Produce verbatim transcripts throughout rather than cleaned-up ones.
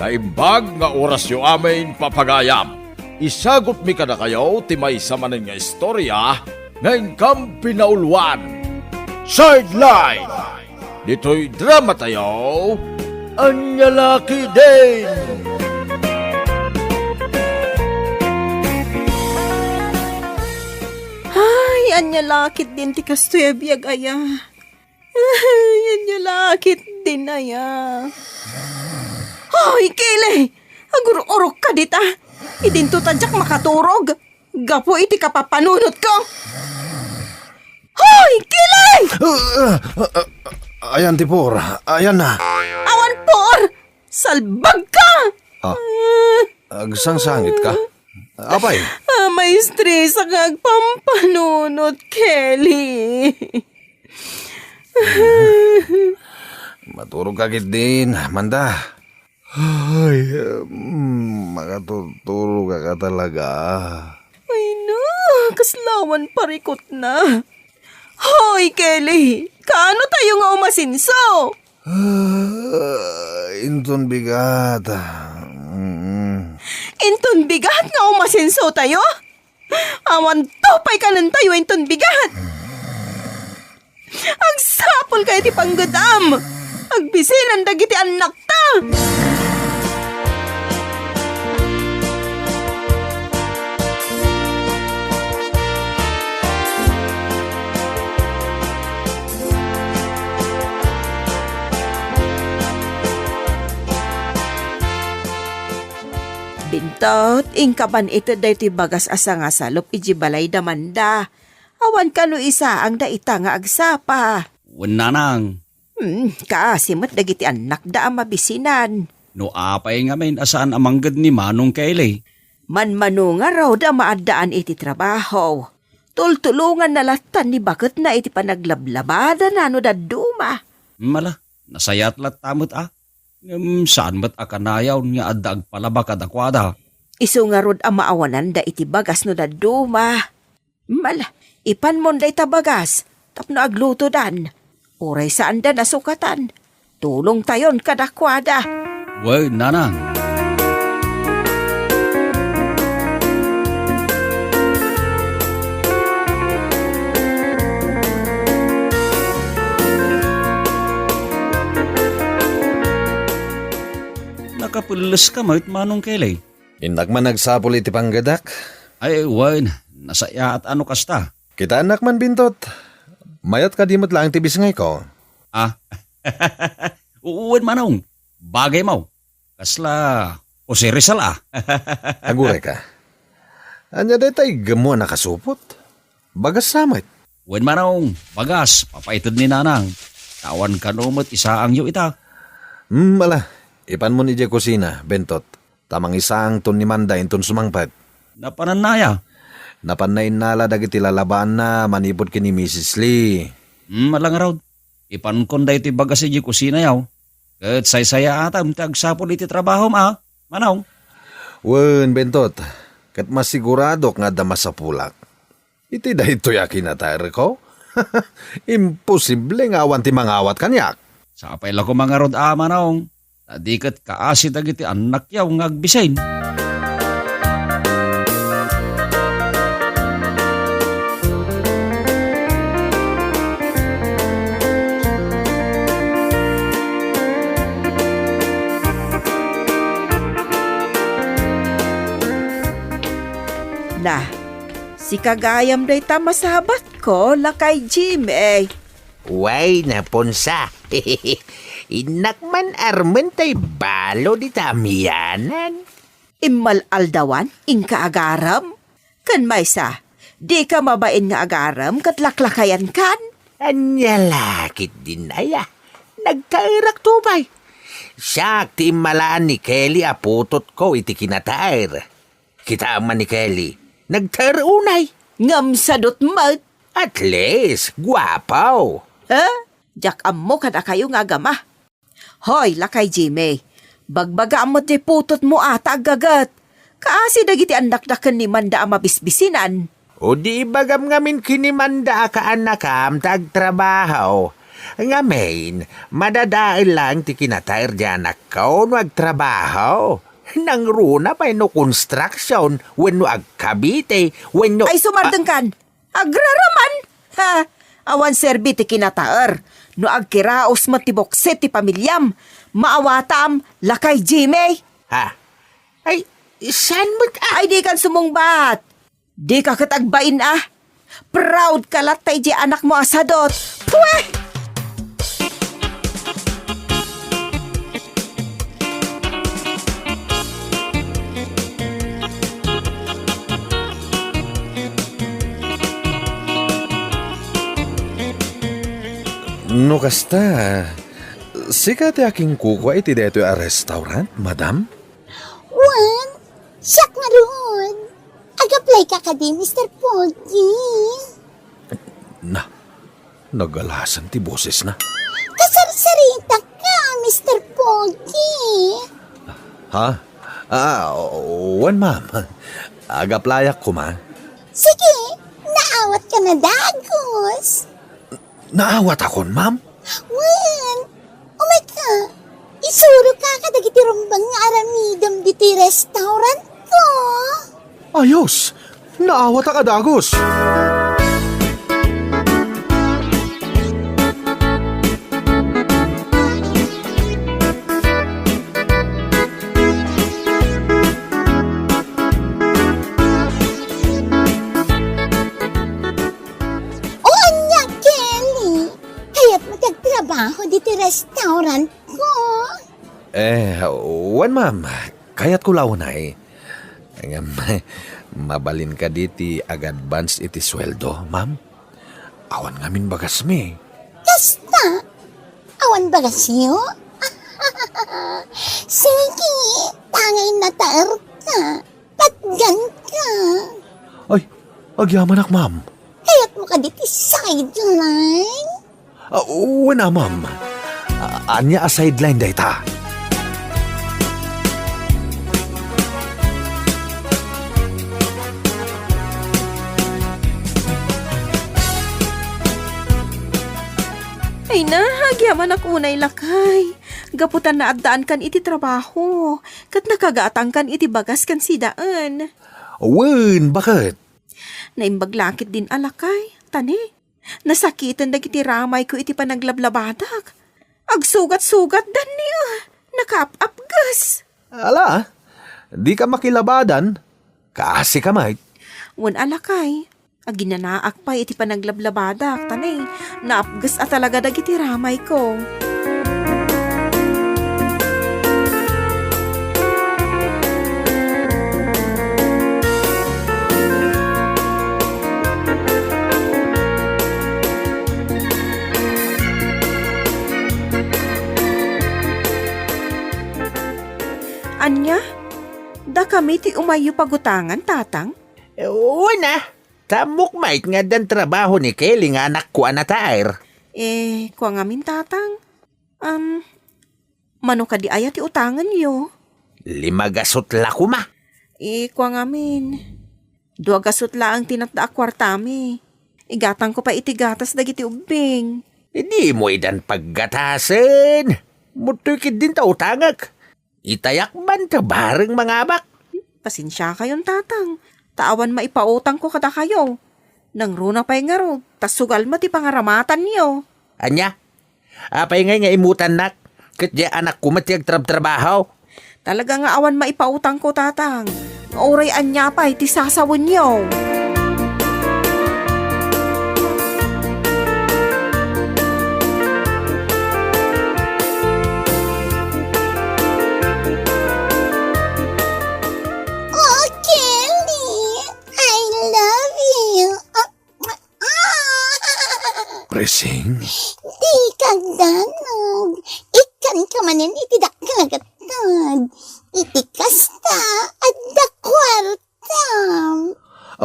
Naimbag nga orasyo amin, papagayam. Isagutmi kadakayo ti maysa manen nga istorya nga inkam pinauluan. Sideline! Ditoy dramatayo, Ania La Ketdin! Ay, ania la ketdin ti kastoy a biag aya. Ay, ania la ketdin aya. Hoy, Kili! Agur-urok ka dita. Idinto ta diak makaturog. Gapu iti kapapanunotko. Hoy, Kili! Ah, ah, ah, ayan ti pur. Ayan na. Awan pur! Salbag ka! Ah, agsangsangit ka? Apay? Ah, maestresak nga agpampanunot, Kili. Maturog ka ketdin, Manda. Ay, mm, makaturturog ka talaga. Ay na, kaslawan parikot na. Hoy, Kili, kaano tayo nga umasenso? Ah, inton bigat. Mm. Inton bigat nga umasenso tayo? Awan to pay kanen tayo inton bigat. Agsapul kayo ti panggedam. Agbisinan dagiti annakta. Bintot, inka man ited daytoy bagas a sangasalup idiay balay da Manda. Awan kano isaangda ita nga agsapa. Wen, nanang. Hmm, kaasi met dagiti annakda a mabisinan. No apay ngamin a saan a mangged ni Manong Kelly? Manmano ngarud a maaddaan iti trabaho. Tultulonganna lattan ni baketna iti panaglablabadana no dadduma. Mala, nasayaat latta met a. Ngem saan met a kanayon nga adda agpalaba kadakuada. Isu ngarud a maawananda iti bagas no dadduma. Mala, ipanmon dayta bagas tapno aglutodan. Uray saanda nasukatan, tulongtayon kadakuada. Wen, nanang. Nakapelles ka met, Manong Kelly? Innak man agsapul iti panggedak. Ay, wen, nasayaat a no kasta. Kitaennak man, Bintot. Mayat kadi met laeng ti bisngayko. Ah, wen, Manong. Bagaymo. Kasla Jose Rizal a. Aguray ka. Ania dayta iggem mo a nakasupot? Bagas sa met. Wen, Manong, bagas, papaited ni Nanang. Tawan kano met isaangyo ita. Hmm, ala, ipanmon idiay kusina, Bintot. Ta mangisaangton ni Manda inton sumangpet. Napananna aya? Napanna innala dagiti lalabaanna manipud ken ni Misis Lee. Hmm, ala ngarud. Ipankon daytoy bagas idiay kusina yaw. Ket saysayaatam ti agsapul iti trabahom a, Manong. Wen, Bintot, ket masiguradok nga adda masapulak. Iti daytoy a kinataerko, imposible nga awan ti mangawat kaniak. Sapay la koma ngarud a, Manong, ta di ket kaasi dagiti annakyaw nga agbisin. Na, sika gayam dayta masabatko, Lakay Jimmy. Way, Naponsa. Innak man armen tay balo dita amianan. Immal-aldawan, inka agarem? Ken maysa, dika mabain nga agarem ket laklakayankan? Ania la ketdin aya? Nagtaerak to pay. Siak ti immalaan ni Kelly a putotko iti kinataer. Kitaem man ni Kelly, nagtaer unay. Ngem sadut met. At least, guapo. Ha? Diak ammo kadakayo nga agama. Hoy, Lakay Jimmy, bagbagaam met ti putotmo a ta aggaget. Kaasi dagiti annakda ken ni Manda a mabisbisinan. O di ibagam ngamin ken ni Manda a kaannakam ta agtrabaho. Ngamin, madadael laeng ti kinataer ti anakko no agtrabaho. Nangruna pay no construction, wenno agkabite, wenno— Ay, sumardengkan! Agraraman! Ha? Awan serbi ti kinataer. No agkiraos met ti buksit ti pamiliam, maawatam, lakay Jimmy! Ha? Ay, saan met a— Ay, dikan sumungbat! Dika ket agbain a! Proud ka latta idiay anakmo a sadut! Pwe! No kasta, sika ti akinkukua iti daytoy a restaurant, madam? Wen, siak ngarud. Ag-apply ka kadi, Mister Pogi? Na, nagalasan ti bosesna. Kasarsarita ka, Mister Pogi. Ha? Ah, wen, ma'am. Ag-applyak koma. Sige, naawat ka na dagus. Naawat akon, ma'am? Wen, umayka. Isuroka kadagiti rumbeng nga aramidem ditoy restaurantko. Ayos! Naawatak a dagus! O ania, Kelly? Kayatmo ti agtrabaho ditoy restaurantko? Eh, wen, ma'am. Kayatko la unay. Ngem, mabalin kadi ti ag-advance iti sueldo, ma'am? Awan ngamin bagasmi. Kasta? Awan bagasyo? Sige, tangay nataerka. Patganka. Ay, agyamanak, ma'am. Kayatmo kadi ti sideline? Ah, wen a, ma'am. Ah, ania a sideline dayta? Ay na, agyamanak unay, lakay. Gapu ta naaddaankan iti trabaho, ket nakagatangkan iti bagas ken sidaen. Wen, baket? Naimbag la ketdin a, lakay, ta ne, nasakiten dagiti ramayko iti panaglablabadak. Agsugat-sugatdanni, ah, nakaap-apges. Ala, dika makilabadan, kaasika met. Wen a, lakay, aginanaak pay iti panaglablabadak, ta ne, naapges a talaga dagiti ramayko. Ania? Dakami ti umayyo pagutangan, Tatang? Wen a, ta ammok met nga addan trabaho ni Kelly nga anakko a nataer. Eh, kua ngamin, Tatang. Am, mano kadi aya ti utangenyo? Lima gasut la koma. Eh, kua ngamin. Dua gasut laeng ti natda a kuartami. Igatangko pay iti gatas dagiti ubbing. Dimo idan paggatasen. Mudtoy ketdin ta utangek. Itayak man ta bareng mangabak. Pasensiakayon, Tatang, ta awan maipautangko kadakayo. Nangruna pay ngarud, ta sugal met ti pangaramatanyo. Ania? Apay ngay nga imutannak? Ket diay anakko met ti agtrabtrabaho. Talaga nga awan maipautangko, Tatang. Nga uray ania pay ti sasawenyo. Oh, Kelly, I love you. Ah, ah. Pressing? Dika agdanag. Ikkanka manen iti dakkel a gattad. Iti kasta, adda kuarta.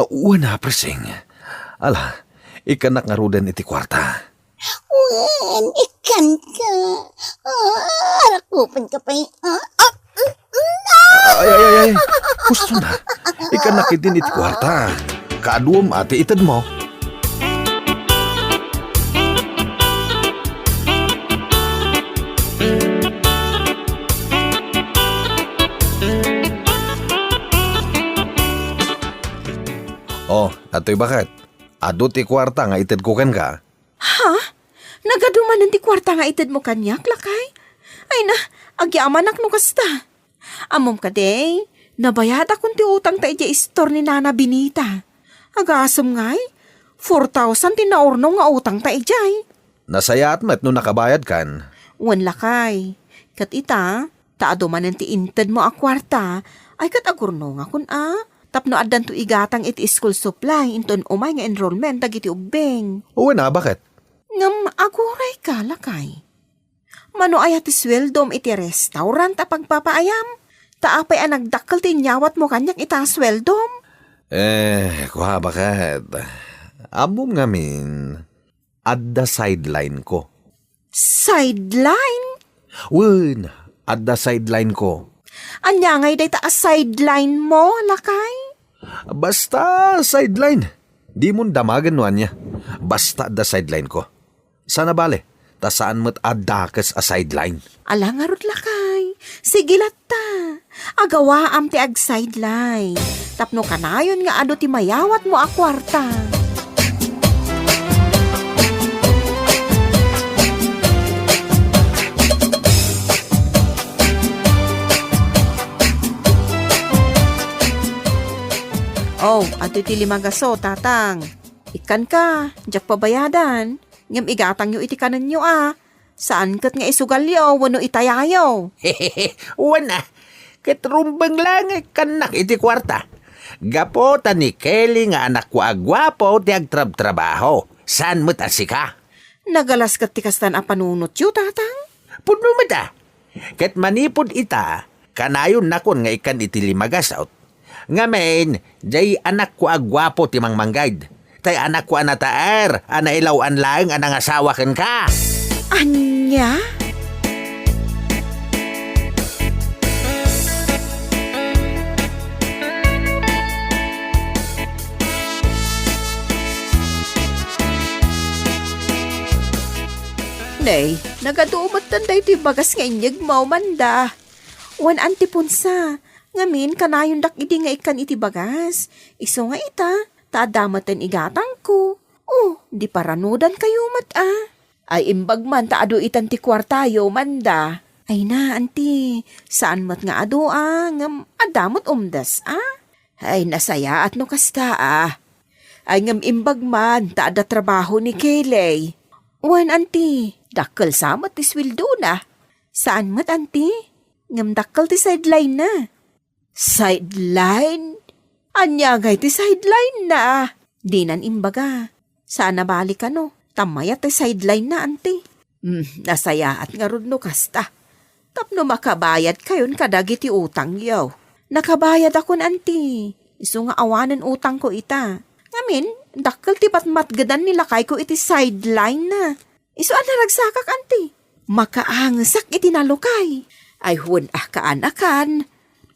Ah, wen a, Pressing. Ala, ikkannak ngaruden iti kuarta. Wen, ikkanka. Ah, arakupenka pay. Ah, ah, mm, ah. Ay, ay, ay, ay. Husto na. Ikkannak ketdin iti kuarta. Kaaduem a ti itedmo. Daytoy baket, adu ti kuarta nga itedko kenka. Ha? Nagadu manen ti kuarta nga itedmo kaniak, lakay? Ay na, agyamanak no kasta. Ammom kadi, nabayadakon ti utangta idiay istor ni Nana Benita. Agasem ngay, four thousand ti naurnong nga utangta idiay. Nasayaat met no nakabayadkan. Wen, lakay. Ket ita, ta adu manen ti intedmo a kuarta, ay ket agurnongakon a, tapno addanto igatang iti school supply inton umay nga enrollment dagiti ubbing. Wen a, baket? Ngem agurayka, lakay. Mano aya ti sueldom iti restaurant a pagpapaayam? Ta apay a nagdakkel ti inyawatmo kaniak ita a sueldom? Eh, kua, baket. Ammom ngamin, adda sideline ko. Sideline? Wen, adda sideline ko. Ania ngay dayta a sideline mo, lakay? Basta sideline. Dimon damagen no ania. Basta adda sideline ko. Saan a bale, ta saan met a dakes a sideline. Ala ngarud, lakay. Sige latta. Agawaam ti agsideline. Tapno kanayon nga adu ti mayawatmo a kuarta. Oh, adu ti lima gaso, tatang. Ikkanka, diak pabayadan. Ngem igatangyo iti kanenyo a. Saan ket nga isugalyo wenno itayayo. Wen a, ket rumbeng la nga ikkannak iti kuarta. Gapu ta ni Kelly nga anakko a guapo ti agtrabtrabaho. Saan met a sika? Nagalas ket ti kastan a panunotyo, tatang? Pudno met a. Ket manipud ita, kanayonnakon nga ikkan iti lima gasot. Ngamin, diay anakko a guapo ti mangmanggayda. Tay anakko a nataer a nailaw-an laeng a nangasawa kenka. Ania? Nay, nagadu metten daytoy bagas nga inyegmo, Manda. Wen, Auntie Ponsa, ngamin kanayondak idi nga ikkan iti bagas. Isu nga ita, ta adda metten igatangko. Oh, di paranudankayo met a. Ay, imbag man ta adu itan ti kuartayo, Manda. Ay na, Auntie, saan met nga adu a, ngem adda met umdas a. Ay, nasayaat no kasta a. Ay, ngem imbag man ta adda trabaho ni Kelly. Wen, Auntie, dakkel sa met ti sueldona. Saan met, Auntie? Ngem dakkel ti sideline na. Sideline? Ania ngay ti sideline na? Dinan imbaga. Saan a bale kano, ta mayat ti sideline na, Auntie. Hmm, nasayaat ngarud no kasta. Tapno makabayadkayon kadagiti utangyo. Nakabayadakon, Auntie. Isu nga awanen utangko ita. Ngamin, dakkel ti matmatgedan ni lakayko iti sideline na. Isu a naragsakak, Auntie. Makaangesak iti nalukay. Ay, wen a, kaanakan.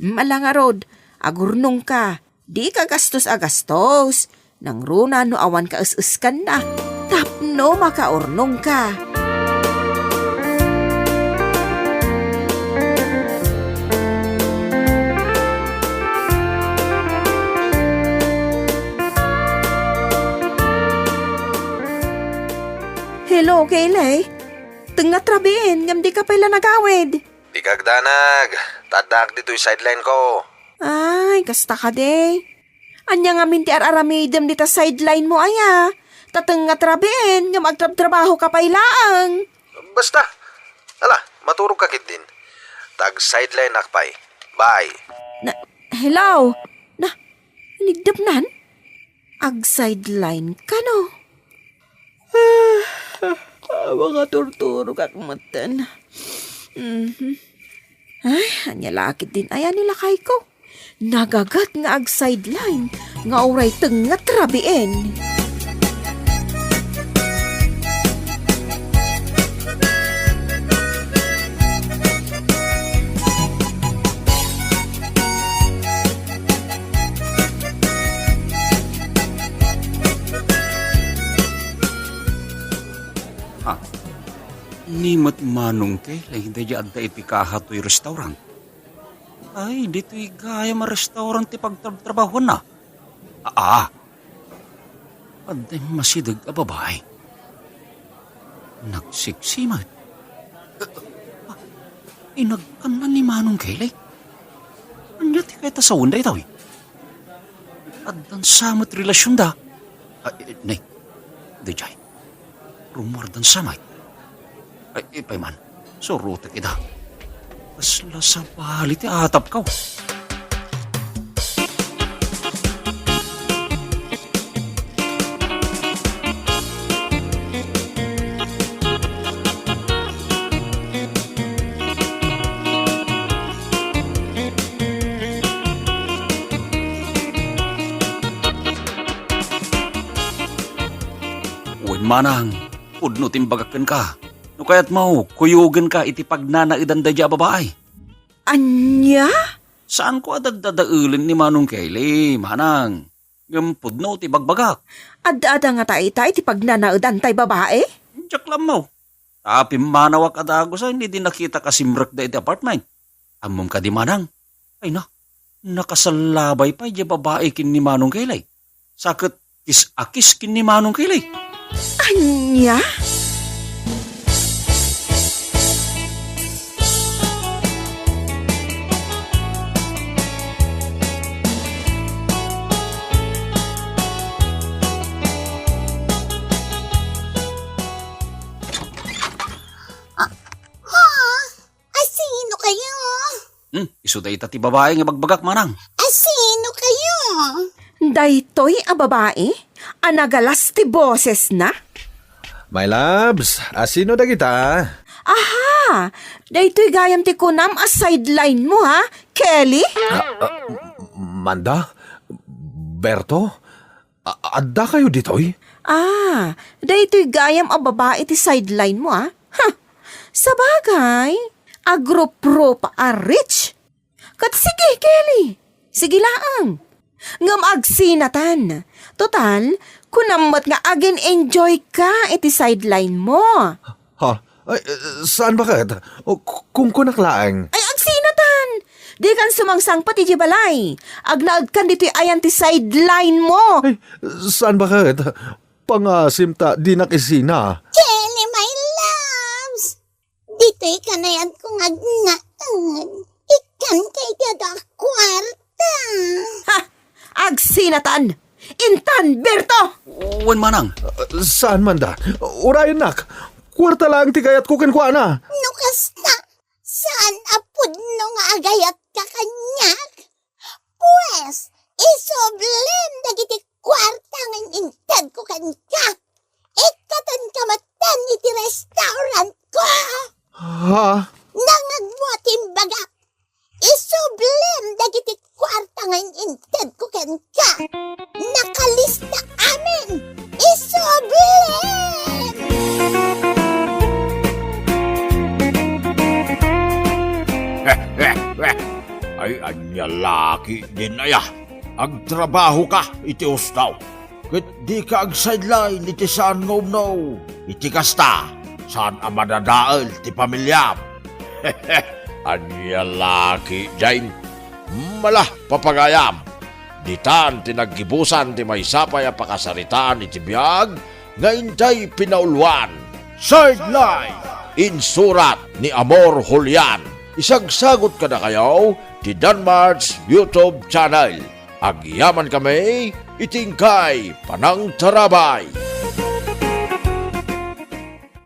Hmm, ala ngarud, agurnongka. Dika gastos a gastos. Nangruna no awan kaes-eskanna. Tapno makaurnongka. Hello, Kelly. Tengnga ti rabiin, ngem dika pay la nagawid. Dika agdanag, ta addaak ditoy sideline ko. Ay, kasta kadi. Ania ngamin ti ar-aramidem dita sideline mo aya? Ta tengnga ti rabiin, ngem agtrabtrabahoka pay laeng. Basta. Ala, maturogka ketdin. Ta agsideline-ak pay. Bye. Na, hello? Na, aniddepnan? Agsideline kano? Ah, makaturturogak metten. Mhm. Ay, ania la ketdin aya ni lakayko? Nagaget nga agsideline nga uray tengnga ti rabiin. Ha? Ni met Manong Kelly, daydiay adda iti kaha toy restaurant. Ay, ditoy gayam a restaurant ti pagtrabtrabahuanna. Aa, Adda immasideg a babai. Nagsiksimet. Ah, inagkanna ni Manong Kelly. Ania ti kayat a sawen daytoy? Addan sa met relasionda. Ah, eh, nay, daydiay. Rummuardan sa met. Ay, ipay man. Surotek ida. Kasla sabali ti atapko. Wen manang, pudno ti imbagak kenka. No kayatmo, kuyogenka iti pagnanaedan daydiay a babai. Ania? Saanko a daddadaelen ni Manong Kelly, manang. Ngem pudno ti ibagbagak. Adda-adda ngata ita iti pagnanaedan tay babai? Diak lammaw. Ta pimmanawak a dagus a idi nakitak a simrekda iti apartment. Ammom kadi, manang? Ay na, nakasallabay pay diay babai ken ni Manong Kelly. Sa ket kis a kis ken ni Manong Kelly. Ania? Ah, ha? Asino kayo? Hmm, isu dayta ti babai nga ibagbagak, manang. Asino kayo? Daytoy a babai a nagalas ti bosesna? My loves, asino dagita? Aha! Daytoy gayam ti kunam a sideline mo, ha, Kelly? Ah, ah, Manda? Berto? A-, adda kayo ditoy? Ah, daytoy gayam a babai ti sideline mo, ah. Ha! Sabagay, agruprupa a rich. Ket sige, Kelly. Sige laeng. Ngem agsinatan. Total, kunam met nga agin-enjoy ka iti sideline mo. Ha? Ay, eh, saan ba ket? O, k-, kunkunak laeng. Ay, agsinatan! Dikan sumangsangpet idiay balay. Agnaedkan ditoy ayan ti sideline mo. Ay, saan ba ket? Pangasim ta dinak isina. Kelly, my loves! Ditoy kanayanko nga agnaed. Ikkan kay ti adu a kuarta. Ha! Agsinatan! Intan, Berto! Wen manang. Saan, Manda? Urayennak. Kuarta laeng ti kayatko kenkuana. No kasta, saan a pudno nga agayatka kaniak? Pues, isublem dagiti kuarta nga in-intedko kenka. Ikkatenka metten iti restaurantko. Ha? Nangngegmo a ti imbagak. Isublem dagiti kuarta nga in-intedko kenka. Nakalista amin. Isublem! Ay, ania la ketdin aya? Agtrabahoka iti husto. Ket dika agsideline iti saan nga umno. Iti kasta, saan a madadael ti pamiliam. Ania la ketdin? Mala, papagayam. Ditan ti naggibusan ti maysa pay a pakasaritaan iti biag nga intay pinauluan. Sideline! Insurat ni Amor Julian. Isagsagot kadakayo ti Danmart's YouTube channel. Agyamankami iti inkay panangtarabay.